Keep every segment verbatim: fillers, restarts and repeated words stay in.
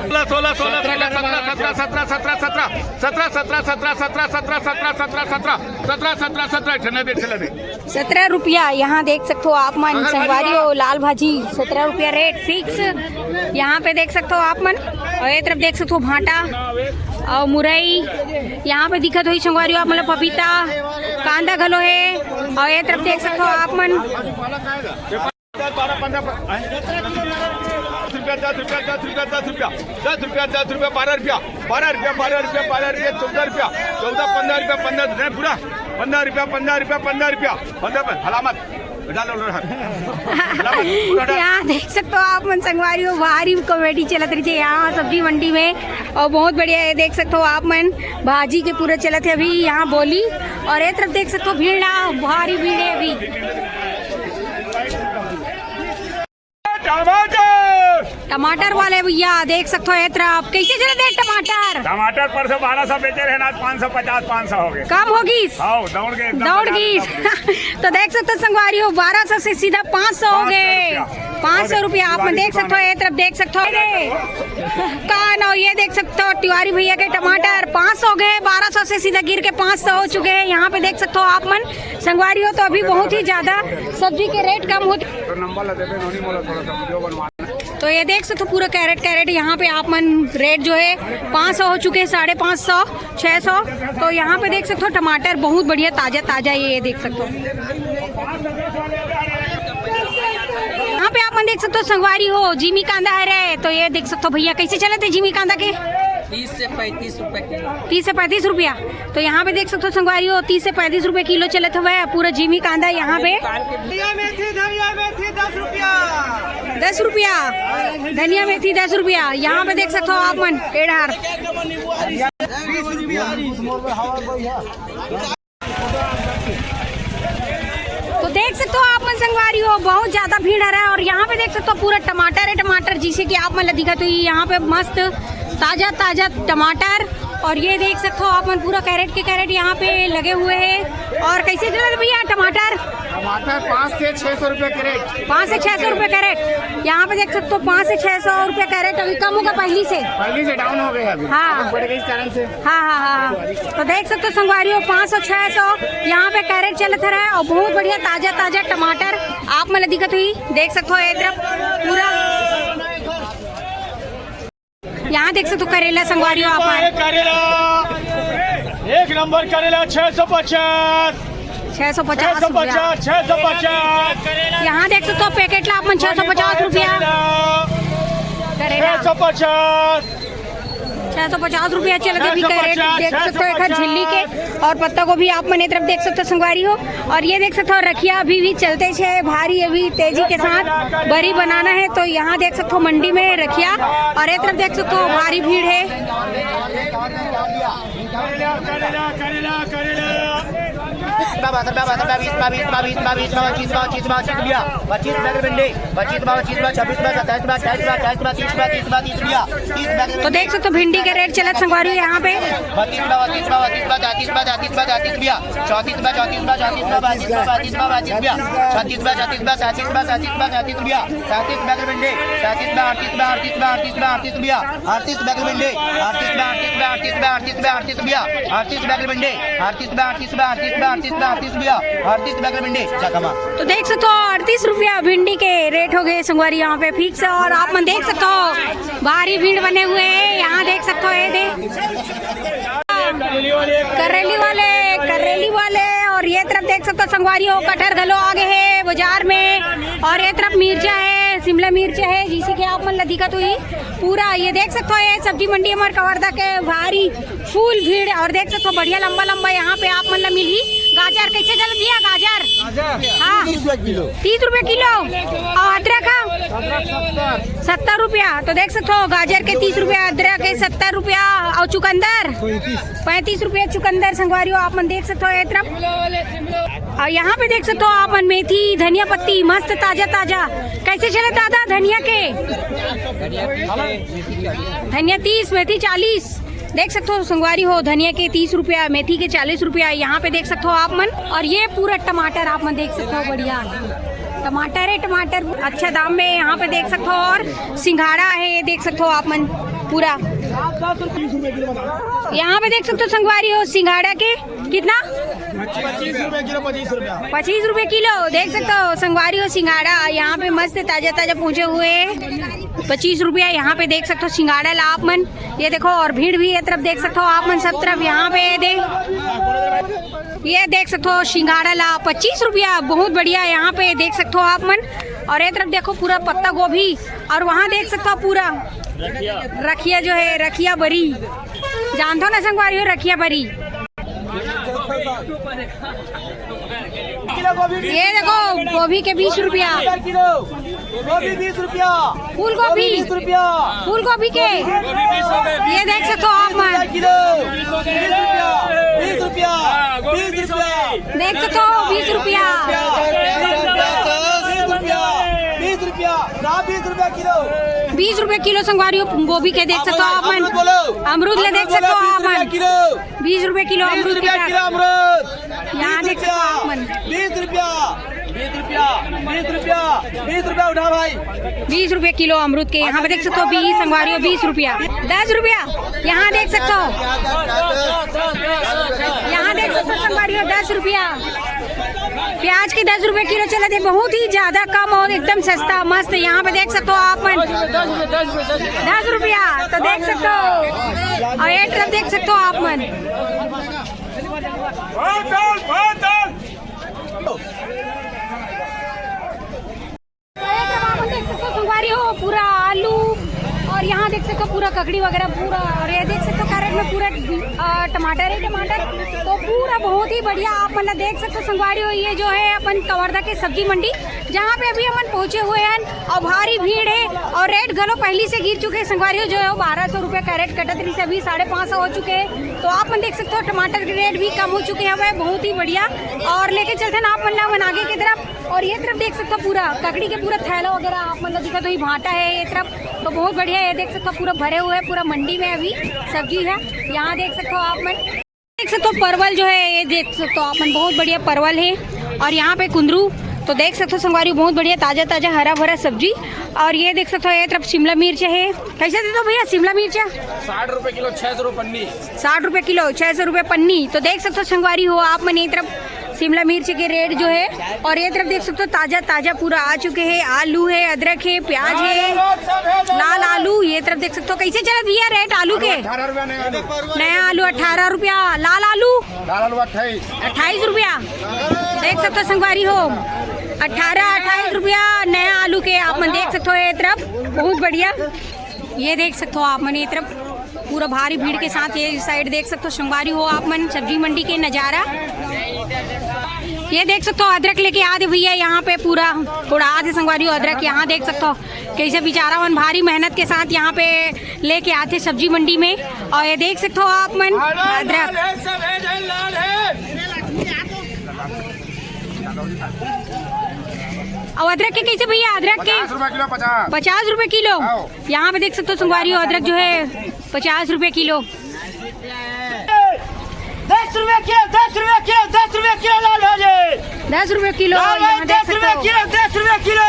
सोलह, सोलह, सोलह, सोलह, सत्रह, सत्रह, सत्रह, सत्रह, सत्रह, सत्रह, सत्रह, सत्रह, सत्रह, सत्रह, सत्रह, सत्रह, सत्रह, सत्रह, सत्रह, सत्रह, ठेला दे, ठेला दे। सत्रह रुपया। यहाँ देख सकथो आप मन, संगवारी हो, लाल भाजी सत्रह रुपया रेट फिक्स। यहाँ पे देख सकथो आप मन, और ये तरफ देख सकथो भांटा और मुरई। यहाँ पे दिखत होही संगवारी हो आप मन ला पपीता, कांदा घलो हे। और ये तरफ देख सकथो आप मन, दस, बारह, पन्द्रह, दस रुपया, दस रुपया, दस रुपया, दस रुपया, दस रुपया, दस रुपया, बारह रुपया, बारह रुपया, बारह रुपया, बारह रुपया, चौदह रुपया, चौदह, पन्द्रह रुपया, पन्द्रह, नहीं, पूरा पन्द्रह रुपया, पन्द्रह रुपया, पन्द्रह, पन्द्रह, पन्द्रह, पन्द्रह, हलामत, डालो, डालो, हलामत, पूरा डाल। यहाँ देख सकते हो आप मन संगवारी हो, भारी कॉमेडी चलत रही है यहाँ सब्जी मंडी में, और बहुत बढ़िया है। देख सकते हो आप मन, भाजी के पूरा चलत है अभी यहाँ बोली, और ये तरफ देख सकते हो भीड़ ना, भारी भीड़ है अभी। टमाटर। टमाटर वाले भैया देख सकते हो ये तरफ कैसे चलत हे टमाटर। टमाटर परसों बारह सौ बेचे रहे ना, आज पाँच सौ पचास, पाँच सौ हो गए। कम होगी। हाँ, दौड़ गए, एकदम दौड़ बाजार गई। में दौड़ गए। तो देख सकते हो संगवारी हो, बारह सौ से सीधा पाँच सौ हो गए। पाँच सौ रुपया। आप मन देख सकते हो ये तरफ देख सकते हो, ये का ना, ये देख सकते हो तिवारी भैया के टमाटर पाँच सौ हो गए, बारह सौ से सीधा गिर के पाँच सौ हो चुके हैं। यहाँ पे देख सकते हो आप मन संगवारी हो, तो अभी बहुत ही ज्यादा सब्जी के रेट कम होते। तो नंबर ला देबे नोनी मोला थोड़ा सा वीडियो बनवाना। तो ये देख सकते हो पूरा कैरेट, कैरेट यहाँ पे आप मन रेट जो है पाँच सौ हो चुके हैं, साढ़े पाँच सौ, छः सौ। तो यहाँ पे देख सकते हो टमाटर बहुत बढ़िया ताजा ताजा, ये देख सकते हो। यहाँ पे आप मन देख सकते हो संगवारी हो, जिमी कांदा हरे। तो ये देख सकते हो भैया कैसे चलत हे जिमी कांदा के। तीस से पैंतीस रुपए किलो। तीस से पैंतीस रुपया। तो यहाँ पे देख सकते हो संगवारी हो, तीस से पैंतीस रुपए किलो चलत हवे पूरा जिमी कांदा यहाँ पे। धनिया मेथी, धनिया मेथी दस रुपया। दस रुपया। धनिया मेथी दस रुपया। यहाँ पे देख सकते हो आप मन एढ़ार। तो देख सकते हो आप मन संगवारी हो, बहुत ज्यादा भीड़ हरे। और यहाँ पे देख सकते हो पूरा टमाटर है, टमाटर जैसे कि आप मन ला दिखत होही, यहाँ पे मस्त ताजा ताजा टमाटर। और ये देख सकते हो आप मन पूरा कैरेट के कैरेट यहाँ पे लगे हुए हैं। और कैसे चलत हे भैया टमाटर? टमाटर पाँच से छह सौ रुपए कैरेट। पाँच से छह सौ रुपए कैरेट। यहाँ पे देख सकते हो, पाँच से छह सौ रुपए कैरेट अभी कम होगा पहली से। पहली से डाउन हो गया अभी। हाँ। बढ़ गई इस कारण से। हाँ, हाँ, हाँ, हाँ। तो देख सकते हो संगवारी हो, पाँच सौ, छह सौ यहाँ पे कैरेट चलत रहा है और बहुत बढ़िया ताजा ताजा टमाटर आप मन ला दिखत हुई। देख सकते हो ये तरफ पूरा यहाँ देख सकते हो करेला संगवारी हो आप मन। करेला, एक नंबर करेला, छह सौ पचास। छह सौ पचास रुपया। छह सौ पचास। यहाँ देख सकते हो पैकेट ला आप मन, छह सौ पचास रुपया। करेला। छह सौ पचास। छह सौ पचास रुपया चलत अभी कैरेट। देख सकते हो एक झिल्ली के और पत्ता गोभी आप मन ये तरफ देख सकते हो संगवारी हो। और ये देख सकते हो रखिया अभी भी चलते छे भारी, अभी तेजी के साथ बरी बनाना है। तो यहाँ देख सकते हो मंडी में रखिया और ये तरफ देख सकते हो भारी भीड़ है। करेला, करेला, करेला, करेला। बीस बा, बीस बा, बीस बा, बीस बा, पच्चीस बा, पच्चीस बा, पच्चीस बा, भिंडी, पच्चीस बा, पच्चीस बा, छब्बीस बा, सत्ताईस बा, अट्ठाईस बा, अट्ठाईस बा, तीस बा, तीस बा, तीस रुपया। तो देख सकते हो भिंडी के रेट चलत संगवारी यहाँ पे। बत्तीस बा, बत्तीस बा, बत्तीस बा, तैंतीस बा, तैंतीस बा, तैंतीस रुपया। चौंतीस बा, चौंतीस बा, चौंतीस बा, बत्तीस बा, बत्तीस रुपया। छत्तीस बा, छत्तीस बा, सैंतीस बा, सैंतीस बा, सैंतीस रुपया। सैंतीस बा, भिंडी, सैंतीस बा, अड़तीस बा, अड़तीस बा, अड़तीस बा, अड़तीस रुपया। अड़तीस बा, भिंडी, अड़तीस बा, अड़तीस बा, अड़तीस बा, अड़तीस बा, अड़तीस रुपया। अड़तीस बा, भिंडी, अड़तीस बा, अड़तीस बा, अड़तीस बा, अड़तीस बा, अड़तीस रुपया। अड़तीस बा, भिंडी, जा कमा। तो देख सकते हो अड़तीस रुपया भिंडी के रेट हो गए संगवारी यहाँ पे फिक्स। और आप मन देख सकते हो भारी भीड़ बने हुए हैं। यहाँ देख सकते हो ये दे करेली वाले, करेली वाले। और ये तरफ देख सकते हो संगवारी हो कटहर घलो आगे है बाजार में। और ये तरफ मिर्चा है, शिमला मिर्च है, जिसे कि आप मन ला दिखत हुई पूरा। ये देख सकते हो ये सब्जी मंडी हमार कवर्धा के भारी फुल भीड़। और देख सकते हो बढ़िया लंबा लंबा यहाँ पे आप मन ला मिलही। गाजर कैसे चलत भैया? गाजर? गाजर? हाँ। तीस रुपया किलो। तीस रुपया किलो। और अदरक है? सत्तर रुपया। तो देख सकते हो गाजर के तीस रुपया, अदरक के सत्तर रुपया और चुकंदर पैंतीस रुपया चुकंदर संगवारी हो, आप मन देख सकते हो ये तरफ। और यहाँ पे देख सकते हो आप मन मेथी, धनिया पत्ती मस्त ताजा ताजा। कैसे चलत दादा धनिया के? धनिया तीस, मेथी चालीस। देख सकते हो संगवारी हो, धनिया के तीस रुपया, मेथी के चालीस रुपया। यहाँ पे देख सकते हो आप मन। और ये पूरा टमाटर आप मन देख सकते हो, बढ़िया टमाटर है, टमाटर अच्छा दाम में यहाँ पे देख सकते हो। और सिंघाड़ा है, ये देख सकते हो आप मन पूरा। यहाँ पे देख सकते हो संगवारी हो सिंघाड़ा के कितना? पच्चीस रुपए किलो, पच्चीस रुपया। पच्चीस रुपए किलो। देख सकते हो संगवारी हो सिंघाड़ा यहाँ पे मस्त ताजा ताजा पहुँचे हुए हैं। पच्चीस रुपया यहाँ पे देख सकते हो सिंघाड़ा ला आप मन। ये देखो और भीड़ भी ये तरफ देख सकते हो आप मन सब तरफ। यहाँ पे ये दे, ये देख सकते हो सिंघाड़ा ला पच्चीस रुपया, बहुत बढ़िया। यहाँ पे देख सकते हो आप मन। और ये तरफ देखो पूरा पत्ता गोभी। और वहाँ देख सकते हो पूरा रखिया जो है, रखिया बरी, जानते हो ना संगवारी हो रखिया बरी। किलो गोभी बीस ये देखो गोभी के बीस रुपया। किलो गोभी बीस रुपया। फूल गोभी बीस रुपया। फूल गोभी के ये देख सकते हो आप मन। किलो बीस रुपया, बीस रुपया, बीस रुपया। देख सकते हो बीस रुपया। बीस रुपया, बीस रुपया, बीस रुपया किलो। बीस रुपया किलो संगवारी हो गोभी के देख सकते हो आप मन। अमरूद बोलो। अमरूद ले देख सकते हो आप मन। किलो। बीस रुपए किलो अमरूद के किलो अमरूद। यहाँ देख सकते हो आप मन। बीस रुपया, बीस रुपया, बीस रुपया, बीस रुपया उठा भाई। बीस रुपए किलो अमरूद के यहाँ पे देख सकते हो बीस संगवारी हो, बीस रुपया, दस रुपया। यहाँ देख सकते हो, यहाँ देख सकते हो संगवारी हो, दस रुपया। प्याज के दस रुपए किलो चलत हे, बहुत ही ज्यादा कम और एकदम सस्ता मस्त। यहाँ पे देख सकते हो आप मन, दस रुपया तो देख सकते हो, और ये तरफ देख सकते हो आप मन। भात दाल, भात दाल। ये सब आप देख सकते हो संगवारी हो, पूरा आलू, और यहाँ देख सकते हो पूरा ककड़ी वगैरह पूरा, और ये देख सकते हो कैरेट में पूरा अ, टमाटर है, टमाटर तो पूरा बहुत ही बढ़िया। आप मतलब देख सकते हो संगवारी हो, ये जो है अपन कवर्धा के सब्जी मंडी, जहाँ पे अभी हमन पहुँचे हुए हैं और भारी भीड़ है और रेट घलो पहली से गिर चुके हैं संगवारी हो, जो है बारह सौ रुपये कैरेट कटत रही से अभी साढ़े पाँच सौ हो चुके हैं। तो आप मन देख सकते हो टमाटर के रेट भी कम हो चुके हैं, वह बहुत ही बढ़िया। और लेके चलते हैं आप मन ला मन आगे की तरफ। और ये तरफ देख सकते हो पूरा ककड़ी के पूरा थैला वगैरह आप मन ला दिखत होही, भाटा है ये तरफ, तो बहुत बढ़िया है। देख सकते हो पूरा भरे हुए है, पूरा मंडी में अभी सब्जी है। यहाँ देख सकते हो आप मन, देख सकते हो परवल जो है, ये देख सकते हो आप मन, बहुत बढ़िया परवल है। और यहाँ पे कुंदरू तो देख सकथो संगवारी, बहुत बढ़िया ताजा ताजा हरा भरा सब्जी। और ये देख सकथो, ये तरफ शिमला मिर्च हे। कैसे देथो भैया शिमला मिर्च? साठ रुपए किलो, छह सौ रुपए पन्नी। साठ रुपए किलो, छह सौ रुपए पन्नी। तो देख सकथो संगवारी हो आप मन, ये तरफ शिमला मिर्च के रेट जो हे, और ये तरफ देख सकथो ताजा ताजा पूरा आ चुके हे। आलू हे, अदरक हे, प्याज हे, लाल आलू। ये तरफ देख सकथो, कैसे चलत भैया रेट आलू के? अठारह रुपया नया आलू। नया आलू अठारह रुपया, लाल आलू? लाल आलू अट्ठाईस। अट्ठाईस रुपया। देख सकथो संगवारी हो, अठारह अट्ठाईस रुपया नया आलू के आप मन देख सकथो। ये तरफ बहुत बढ़िया, ये देख सकथो आप मन, ये तरफ पूरा भारी भीड़ के साथ ये साइड देख सकथो संगवारी हो आप मन, सब्जी मंडी के नजारा। ये देख सकथो अदरक लेके आथे भैया, यहाँ पे पूरा उड़ाथे संगवारी हो अदरक। यहाँ देख सकथो कैसे बेचारा मन भारी मेहनत के साथ यहाँ पे लेके आथे सब्जी मंडी में। और ये देख सकथो आप मन अदरक। और अदरक के कैसे भैया, अदरक के? पचास रुपए किलो, पचास। पचास रुपए किलो। आओ। यहाँ पे देख सकथो संगवारी हो अदरक जो हे पचास रुपए किलो। दस रुपए किलो, दस रुपए किलो, दस रुपए किलो लाल भाजी। दस रुपए किलो, लाल भाजी, यहाँ देख दस रुपए सकथो। किलो, दस रुपए किलो।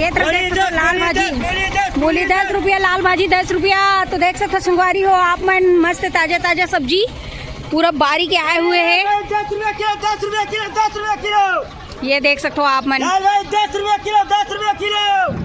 ये तरफ देख सकथो लाल भाजी, मूली दस रुपया, लाल भाजी दस रुपया। तो देख सकथो संगवारी हो आप मन, मस्त ताजा ताजा सब्जी पूरा बारी के आए हुए हे। दस रुपए किलो, दस रुपए किलो, दस रुपए किलो। ये देख सकथो आप मन, लाल भाजी दस रुपए किलो, दस रुपए किलो।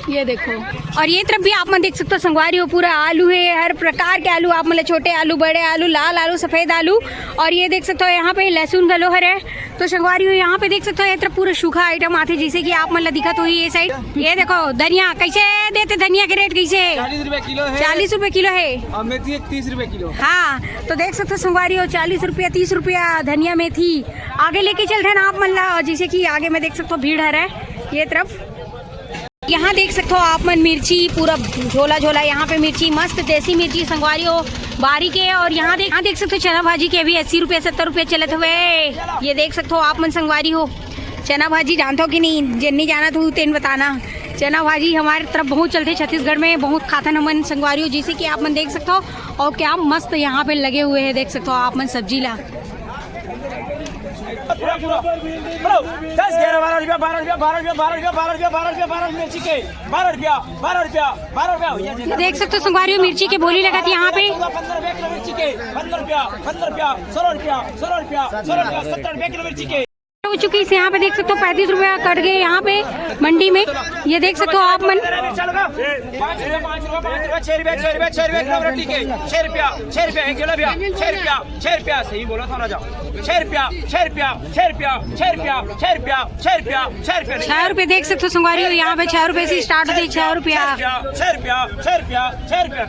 ये देखो, और ये तरफ भी आप मन देख सकथो संगवारी हो, पूरा आलू हे, हर प्रकार के आलू आप मन ला, छोटे आलू, बड़े आलू, लाल आलू, सफेद आलू। और ये देख सकथो यहाँ पे लहसुन घलो हरे। तो संगवारी हो यहाँ पे देख सकथो ये तरफ पूरा सूखा आइटम आथे, जैसे कि आप मन ला दिखत होही ये साइड। ये देखो धनिया कैसे देथे, धनिया के रेट कैसे? चालीस रुपए किलो हे। चालीस रुपए किलो हे। और मेथी तीस रुपए किलो। हाँ, तो देख सकथो संगवारी हो, चालीस रुपया, तीस रुपया धनिया मेथी। आगे लेके चलथन आप मन ला, और जैसे कि आगे में देख सकथो भीड़ हरे ये तरफ। यहाँ देख सकथो आप मन मिर्ची पूरा झोला झोला, यहाँ पे मिर्ची मस्त देसी मिर्ची संगवारी हो बारी के। और यहाँ देख, यहाँ देख सकथो चना भाजी के अभी अस्सी रुपया सत्तर रुपया चलत हवे। ये देख सकथो आप मन संगवारी हो चना भाजी जानथो कि नहीं, जेन नहीं जानत हो तेन बताना। चना भाजी हमारे तरफ बहुत चलथे छत्तीसगढ़ में, बहुत खाथन हमन संगवारी हो, जैसे कि आप मन देख सकथो। और क्या मस्त यहाँ पे लगे हुए हैं, देख सकथो आप मन सब्जी ला। दस, ग्यारह, बारह रुपया, बारह रुपया, बारह रुपया, बारह रुपया, बारह रुपया, बारह रुपया, बारह रुपया, मिर्ची के, बारह रुपया, बारह रुपया, बारह रुपया। ये देख सकथो संगवारी हो मिर्ची के बोली लगत हे यहाँ पे। पन्द्रह रुपया किलो मिर्ची के, पन्द्रह रुपया, पन्द्रह रुपया, सोलह रुपया, सोलह रुपया, सोलह रुपया, सत्रह रुपया किलो मिर्ची के। हो चुकी है यहाँ पे देख सकथो, पैंतीस रुपया कट गए यहाँ पे मंडी में। ये देख सकथो आप मन। पाँच रुपया, पाँच रुपया, पाँच रुपया, छह रुपया, छह रुपया, छह रुपया किलो रोटी के, छह रुपया, छह रुपया एक किलो भैया, छह रुपया, छह रुपया, सही बोला था राजा, छह रुपया, छह रुपया, छह रुपया, छह रुपया, छह रुपया, छह रुपया, छह रुपया। छह रुपये देख सकथो संगवारी हो, यहाँ पे छह रुपये से स्टार्ट होती है, छह रुपया। छह रुपया, छह रुपया, छह रुपया।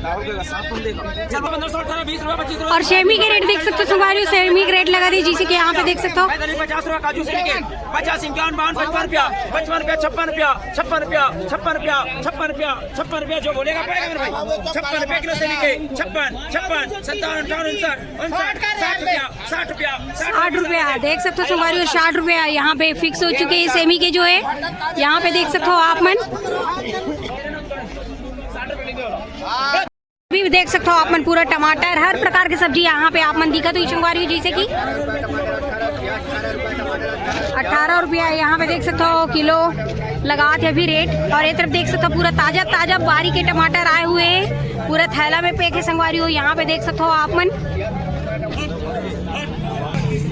चलो, पन्द्रह सौ, अठारह, बीस रुपया, पच्चीस रुपया। और सेमी के रेट देख सकथो संगवारी हो, सेमी के रेट लगा दी, जैसे कि यहाँ पे देख सकथो। पचास रुपया काजू सेमी के, पचास, इक्यावन, बावन, पचपन रुपया, पचपन रुपया, छप्पन रुपया, छप्पन रुपया, छप्पन रुपया, छप्पन रुपया, जो बोलेगा पाएगा मेरे भाई। छप्पन रुपया किलो सेमी के, छप्पन, छप्पन, सत्तावन, अट्ठावन, उनसठ, उनसठ, साठ रुपया, साठ रुपया, साठ रुपया। देख सकथो संगवारी हो, साठ रुपया यहाँ पे फिक्स हो चुके हैं सेमी के जो है। यहाँ पे देख सकथो आप मन, अभी देख सकथो आप मन पूरा टमाटर, हर प्रकार के सब्जी यहाँ पे आप मन दिखत होही संगवारी हो, जैसे कि अठारह रुपया यहाँ पे देख सकथो किलो लगात हे अभी रेट। और ये तरफ देख सकथो पूरा ताजा ताजा बारी के टमाटर आए हुए हैं, पूरा थैला में पैक है संगवारी हो। यहाँ पे देख सकथो आप मन,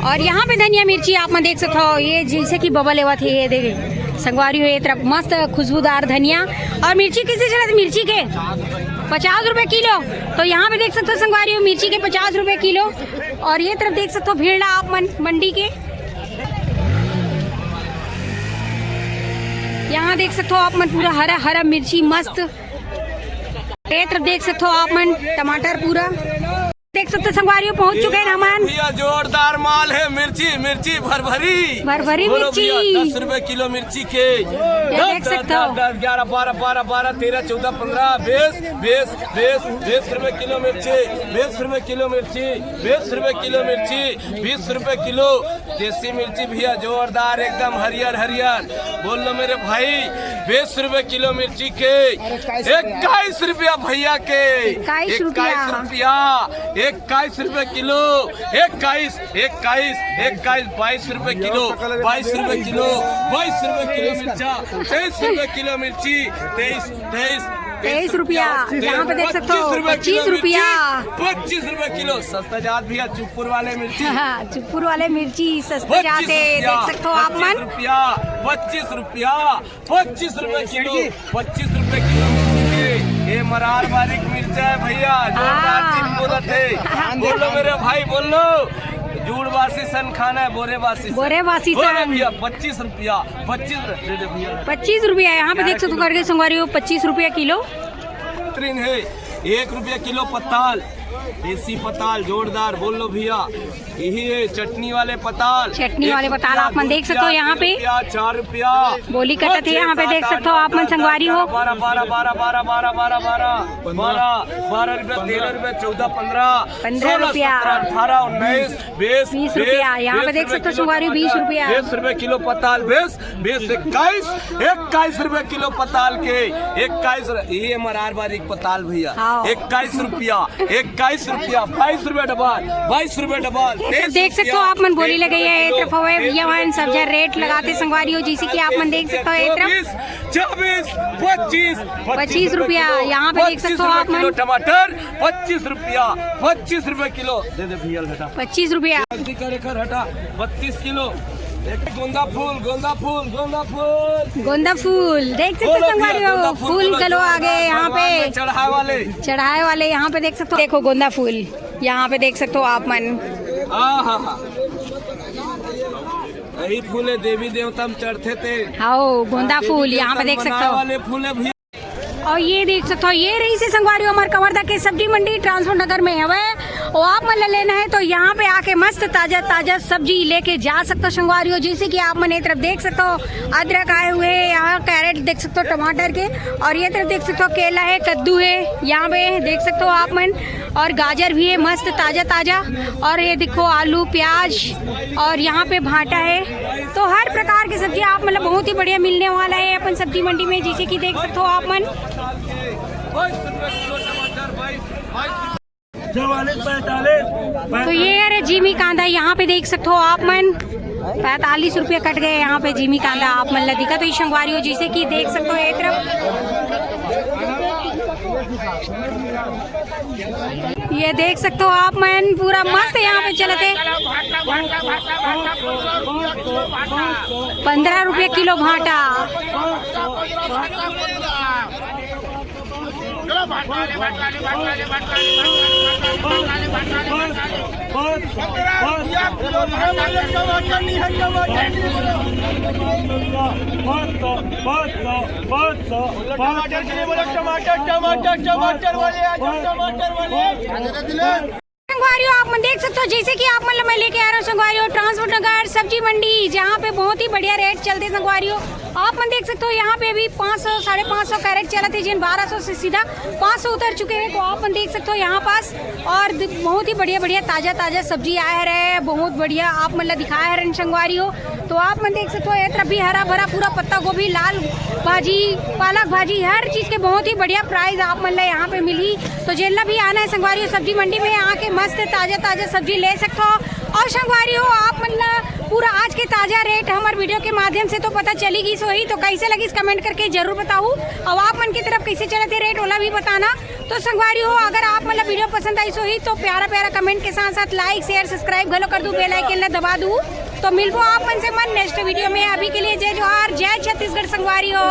और यहाँ पे धनिया मिर्ची आप मन देख सकथो, ये जैसे कि बबल एवत हे, ये देखे संगवारी हो, ये तरफ मस्त खुशबूदार धनिया। और मिर्ची किसे चलत? मिर्ची के पचास रुपए किलो। तो यहाँ पे देख सकथो संगवारी हो, मिर्ची के पचास रुपए किलो। और ये तरफ देख सकथो भीड़ ला आप मन मंडी के, यहाँ देख सकथो आप मन पूरा हरा हरा मिर्ची मस्त। ये तरफ देख सकथो आप मन टमाटर पूरा देख सकथो संगवारी हो, पहुंच चुके हैं हमन। भैया जोरदार माल है, मिर्ची, मिर्ची भरभरी। भरभरी बोलो मिर्ची। भैया, दस रुपए किलो मिर्ची के। ये देख सकते हो। दस, दस, ग्यारह, बारह, बारह, बारह, तेरह, चौदह, पन्द्रह, बीस, बीस, बीस, बीस रुपए किलो मिर्ची, बीस रुपए किलो मिर्ची, बीस रुपए किलो मिर्ची, बीस रुपए किलो देसी मिर्ची भैया, जोरदार एकदम हरियर हरियर। बोल लो मेरे भाई, बीस रुपए किलो मिर्ची के, इक्कीस रुपया भैया के, इक्कीस रुपया। इक्कीस रुपया, इक्कीस रुपए किलो, इक्कीस, इक्कीस, इक्कीस, बाईस रुपए किलो, बाईस रुपए किलो, बाईस रुपए किलो मिर्चा, तेईस रुपए किलो मिर्ची, तेईस, तेईस, तेईस रुपया। यहाँ पे देख सकते हो, पच्चीस रुपया। पच्चीस रुपए किलो, सस्ता जात भैया, चुप्पुर वाले मिर्ची। हाँ, चुप्पुर वाले मिर्ची सस्ता जात है, देख सकते हो आप मन। पच्चीस रुपया, पच्चीस रुपया, पच्चीस रुपए किलो, पच्चीस रुपए किलो। ये मरार बारीक मिर्चा है भैया, जोरदार चीज बोलत है। बोलो मेरे भाई, बोलो। जूड़ बासी सन खाना है, बोरे बासी सन। बोरे बासी सन। भैया, पच्चीस रुपया, पच्चीस रुपया। पच्चीस रुपया, यहाँ पे देख सकते हो करके संगवारी हो, पच्चीस रुपया किलो। बेहतरीन है, एक रुपया किलो पताल, देसी पताल, जोरदार, बोल लो भैया। यही है चटनी वाले पताल। चटनी वाले पताल आप मन देख सकते हो यहाँ पे। चार रुपया। बोली कटत है यहाँ पे, देख सकते हो आप मन संगवारी हो। बारह, बारह, बारह, बारह, बारह, बारह, बारह, बारह, बारह रुपया, तेरह रुपया, चौदह, पन्द्रह, पन्द्रह रुपया। अठारह, उन्नीस, बीस, बीस रुपया। यहाँ पे देख सकते हो संगवारी हो, बीस रुपया। बीस रुपया किलो पताल, बीस, बीस, इक्कीस, इक्कीस रुपया किलो पताल के, इक्कीस। ये मरार बारीक पताल भैया, हाँ। इक्कीस रुपया, इक्कीस रुपया, बाईस रुपया डबल, बाईस रुपया डबल। देख सकते हो आप मन बोली लगे है, ये तरफ हवे भैया मन सब जगह रेट लगाते संगवारी हो, जैसे कि आप मन देख सकते हो, ये तरफ चौबीस, पच्चीस, पच्चीस रुपया। यहाँ पे देख सकते हो आप मन। टमाटर पच्चीस रुपया, पच्चीस रुपया किलो। दे दे भैया, हटा। पच्चीस रुपया। जल्दी कर, एक हटा। बत्तीस किलो। एक गोंदा फूल, गोंदा फूल, गोंदा फूल। गोंदा फूल देख सकते हो संगवारी हो, फूल गलो आ गए यहाँ पे। चढ़ाए वाले। चढ़ाए वाले यहाँ पे देख सकते हो। देखो गोंदा फूल यहाँ पे देख सकते हो आप मन। हाँ, हाँ, हाँ। यही फूल है देवी देवता में चढ़ते थे। हाँ, गोंदा फूल यहाँ पे देख सकते हो। वाले फूल है भैया। और ये देख सकते हो, ये रहिसे संगवारी हो हमर कवर्धा के सब्जी मंडी ट्रांसपोर्ट नगर में हवे। और आप मन ला लेना है तो यहाँ पे आके मस्त ताजा ताजा सब्जी लेके जा सकते हो संगवारी हो। जैसे कि आप मन ये तरफ देख सकते हो, अदरक आए हुए हैं, यहाँ कैरेट देख सकते हो टमाटर के, और ये तरफ देख सकते हो केला है, कद्दू है, यहाँ पे देख सकते हो आप मन, और गाजर भी है मस्त ताजा ताजा, और ये देखो आलू, प्याज, और यहाँ पे भाटा है। तो हर प्रकार की सब्जी आप मतलब बहुत ही बढ़िया मिलने वाला है अपन सब्जी मंडी में, जैसे कि देख सकते हो आप मन। चवालीस पैंतालीस। तो ये अरे जिमी कांदा यहाँ पे देख सकते हो आप मन, पैंतालीस रुपया कट गए यहाँ पे जिमी कांदा आप मन ला दिखा। तो ये संगवारी हो जैसे कि देख सकते हो एक तरफ ये देख सकते हो आप मन, पूरा मस्त यहाँ पे चलत है। पन्द्रह रुपया किलो भाटा। टमाटर के लिए बोला, टमाटर, टमाटर, टमाटर वाले आ जाओ, टमाटर वाले। संगवारी हो, आप मन देख सकते हो, जैसे कि आप मन ला मैं लेके आ रहा हूँ संगवारी हो, ट्रांसपोर्ट नगर सब्जी मंडी, जहाँ पे बहुत ही बढ़िया रेट चलते संगवारी हो। आप मन देख सकते हो, यहाँ पे अभी पाँच सौ, साढ़े पाँच सौ कैरेट चलत है, जिन बारह सौ से सीधा पाँच सौ उतर चुके हैं। तो आप मन देख सकते हो यहाँ पास, और द-, बहुत ही बढ़िया बढ़िया ताजा ताजा सब्जी आए रहे, बहुत बढ़िया आप मन ला दिखाए रहे संगवारी हो। तो आप मन देख सकते हो, ये तरफ भी हरा भरा पूरा पत्ता गोभी, लाल भाजी, पालक भाजी, हर चीज के बहुत ही बढ़िया प्राइस आप मन ला यहाँ पे मिली। तो जेला भी आना है संगवारी हो, सब्जी मंडी में आके मस्त ताजा ताजा सब्जी ले सकते हो। और संगवारी हो, आप मन ला पूरा आज के ताजा रेट हमर वीडियो के माध्यम से तो पता चली गई सोही, तो कैसे लगिस कमेंट करके जरूर बताऊ। और आप मन की तरफ कैसे चलत है रेट, ओला भी बताना। तो संगवारी हो, अगर आप मन ला वीडियो पसंद आई सोही तो प्यारा प्यारा कमेंट के साथ साथ लाइक, शेयर, सब्सक्राइब घलो कर दू, बेल आइकन ला दबा दू। तो मिलबो आप मन से मन नेक्स्ट वीडियो में। अभी के लिए जय जोहार, जय छत्तीसगढ़ संगवारी हो।